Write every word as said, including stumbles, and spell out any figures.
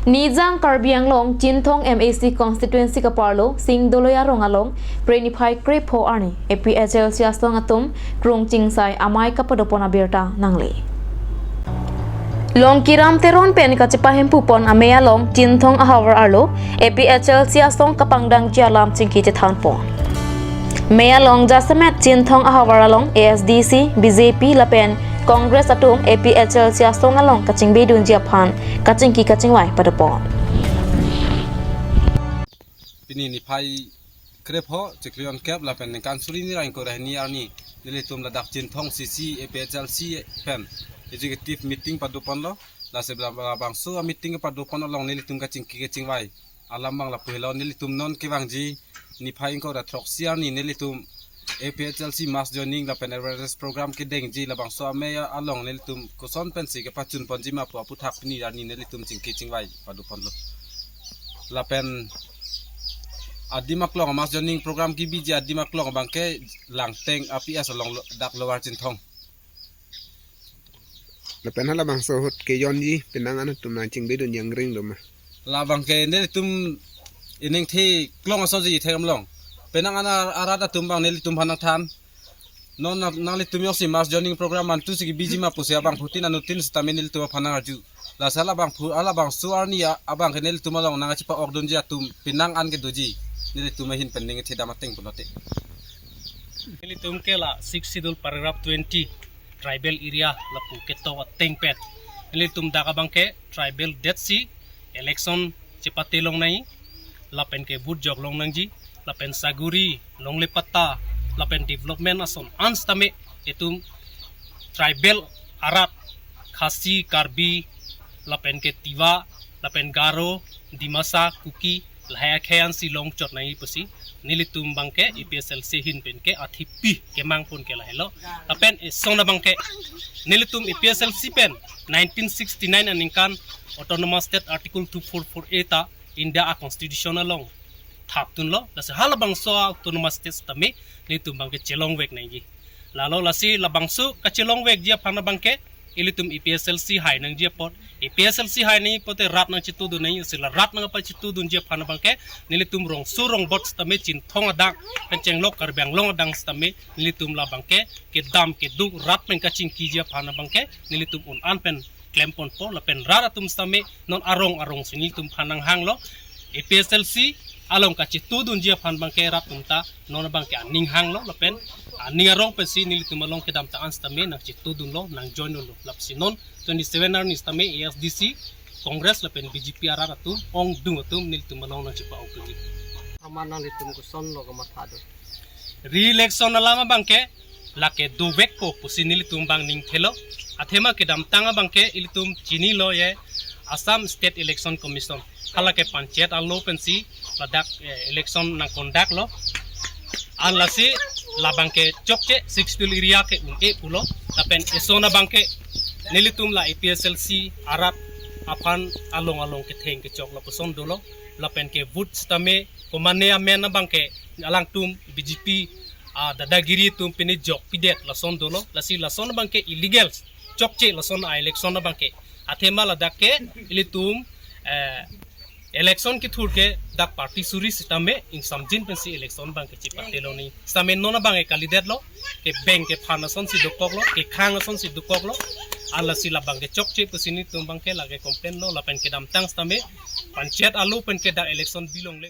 Nijang Karbi Anglong Chinthong M A C constituency kaparlo Singdoloi arong along Phre niphai krepho arni A P H L C asong atum krung chingsai amei kapadopon abirta nangle. Longkiram Teron pen kachepahempupon amei along Chinthong ahavar arlo A P H L C asong kapangdangji alam chingki chethanpon. Mei along jasemet Chinthong ahavar along A S D C, B J P lapen Congress atum A P H L C asong along kachingbidunji aphan kachingki kachingvai padopon. Pini niphai krepho chiklo onkep lapen ningkan suri ni ra ingkoi ra hini arni nelitum ladak Chinthong C C A P H L C pen executive meeting padoponlo. Lasi la, labangso a meeting padopon along nelitum kachingki kachingvai alam abang lapu helo. Nelitum non kevangji niphai ingkoi ra throksi arni nelitum A P H L C mass joining lapen awareness program kedengji labangso amei along nelitum koson pensi kepachunponji ma pu aphuthak pini arni nelitum chingki chingvai padoponlo. Lapen adim aklong mass joining program kebiji adim aklong abangke Langteng A P S along lo, dak Lower Chinthong. Lapen halabangso ahut kejonji penang an atum nangchingbidun jangring do ma? Labangke nelitum ining the klong asonsi theklong. Penang an ar-, arat atum abang nelitum aphan nangthan. Non nang, nanglitum jongsi mass joining program antu si kebiji ma pusi abangphutin anuttin sitame nelitum aphan nangarju. Lasi halabangphu, halabangso arni a, abangke nelitum along nangchepa-okdunji atum penang an kedoji. Nelitum ahin pen ning thedam ateng pulote. Nelitum ke la Sixth Schedule paragraph twenty tribal area lapu ketok ateng pen nelitum dak abangke tribal detsi election chepate longnang, lapen ke vote jok longnangji, lapen saguri, longle patta, lapen development ason an sitame itum tribal arat Khasi, Karbi, lapen ke Tiwa, lapen Garo, Dimasa, Kuki, lahai akhei ansi longchot nangji pusi nelitum abangke A P H L C ahin pen ke athepi kemangpon ke lahelo. Lapen eson abangke nelitum A P H L C pen nineteen sixty-nine aningkan Autonomous State Article two four four A ta India a Constitution along thapdunlo. Lasi halabangso Autonomous State sitame nelitum abangke chelongvek nangji. Lalo lasi labangso kachelongvekji aphan abangke ilitum A P H L C hai nangji apot. A P H L C hai nangji apote rat nangchetudun nangji, lasi la rat nangpachetudunji aphan abangke nelitum rongso rongbot sitame Chinthong adang pen chenglok Karbi Anglong adang sitame nelitum labangke kedam keduk rat pen kachingkiji aphan abangke nelitum un-an pen klemponpo lapen rat atum sitame non arong arongsi nelitum aphan nanghanglo. A P H L C along kachetudunji aphan abangke rat atum ta non abangke aning hanglo lapen aning arong pensi nelitum along kedamtang an sitame nangchetudunlo, nangjoindunlo. Lapusi non twenty-seven arni sitame A S D C, Congress lapen B J P arat atum ongdung atum nelitum along nangchepa-okji. Amat nanglitum kosonlo kamathadun? Re-election alam abangke lake dovekpo pusi nelitum abang ningthelo. Athema kedamtang abangke ilitum chinilo ye Assam State Election Commission. Halake panchayat alo pensi ladak, eh, election nangkondaklo. An lasi labangke chokche Sixth Schedule area ke un-e pulo. Lapen eson abangke nelitum la A P H L C arat aphan along along ketheng kechok lapuson dolo. Lapen ke vote sitame komane amen abangke alangtum B J P, ah, dadagiri atum pini jokpidet lason dolo. Lasi lason abangke illegal chokche lason a-election abangke. Athema ladak ke ilitum, eh, election kethur ke dak party suri sitame ingsamjin pensi election abangke chepate lonang. Sitame non abangke kalidetlo, kebeng kephan asonsi dokoklo, kekhang asonsi dokoklo. An lasi labangke chokche pusi nelitum abangke lake complainlo lapen kedamtang sitame panchayat alo pen ke dak election bilongle.